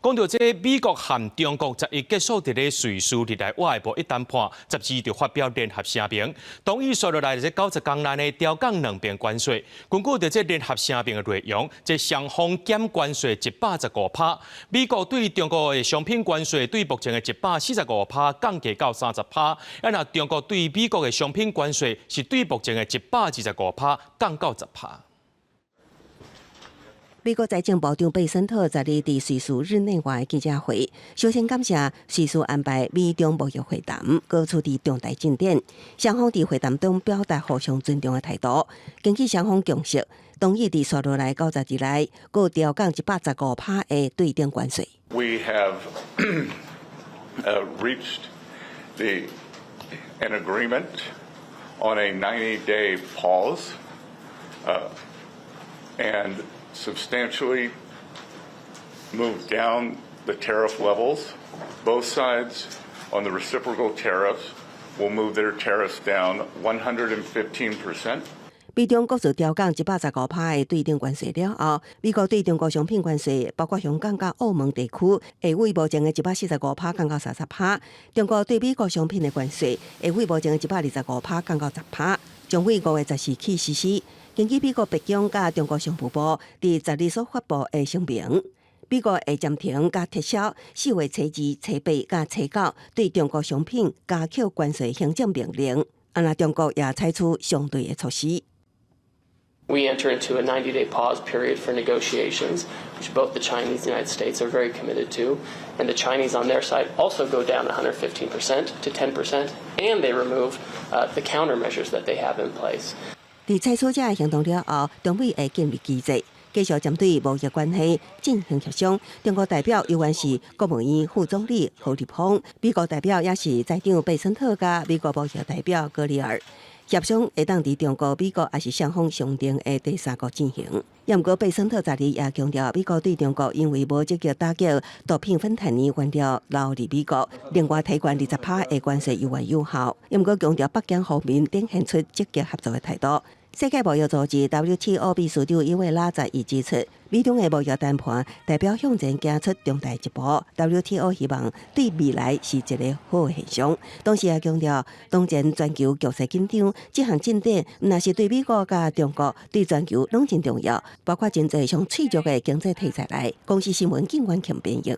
講到這美國和中國十一結束佇咧瑞士日內瓦的貿易談判，12就發表聯合聲明，同意紲落來這90天內呢調降兩邊關稅。根據著這聯合聲明的內容，這雙方減關稅115趴，美國對中國的商品關稅對目前的145趴降低到30趴，啊若中國對美國的商品關稅是對目前的125趴降到10趴。美國財政部長貝森特十二佇瑞士日內瓦的記者會，首先感謝瑞士安排美中貿易會談，閣取得重大進展。雙方佇會談中表達互相尊重的態度，根據雙方共識，同意佇紲落來90日內，閣調降115趴的對等關稅。 We have reached an agreement on a 90-day pause and substantially moved down the tariff levels. Both sides on the reciprocal tariffs will move their tariffs down 115%. 美中各自調降115趴的對等關稅了後，美國對中國商品關稅，包括香港佮澳門地區，會對目前的145趴降到30趴；中國對美國商品的關稅，會對目前的125趴降到10趴，將於5月14起實施。根據美國白宮佮中國商務部佇十二所發布的聲明，美國會暫停佮撤銷4月初二、初八佮初九對中國商品加扣關稅行政命令，啊若中國也採取相對的措施。 We enter into a 90-day pause period for negotiations, which both the Chinese and the United States are very committed to. And the Chinese on their side also go down 115% to 10%, and they remove the countermeasures that they have in place. 佇採取這个行動了後，中美會建立機制，繼續針對貿易關係進行協商。中國代表猶原是國務院副總理何立峰，美國代表也是財長貝森特佮美國貿易代表格里爾。協商會當佇中國、美國抑是雙方商定的第三國進行。毋過貝森特十二也強調，美國對中國因為無積極打擊毒品芬太尼原料流入美國，另外提懸20趴的關稅猶原有效。毋過強調北京方面展現出積極合作的態度。世界貿易組織 WTO 秘書長伊維拉十一指出，美中的貿易談判代表向前行出重大一步。WTO 希望對未來是一個好的現象。同時也強調，當前全球局勢緊張，這項進展毋但是對美國佮中國對全球攏真重要，包括真濟上脆弱的經濟體在內。公視新聞警員強編譯。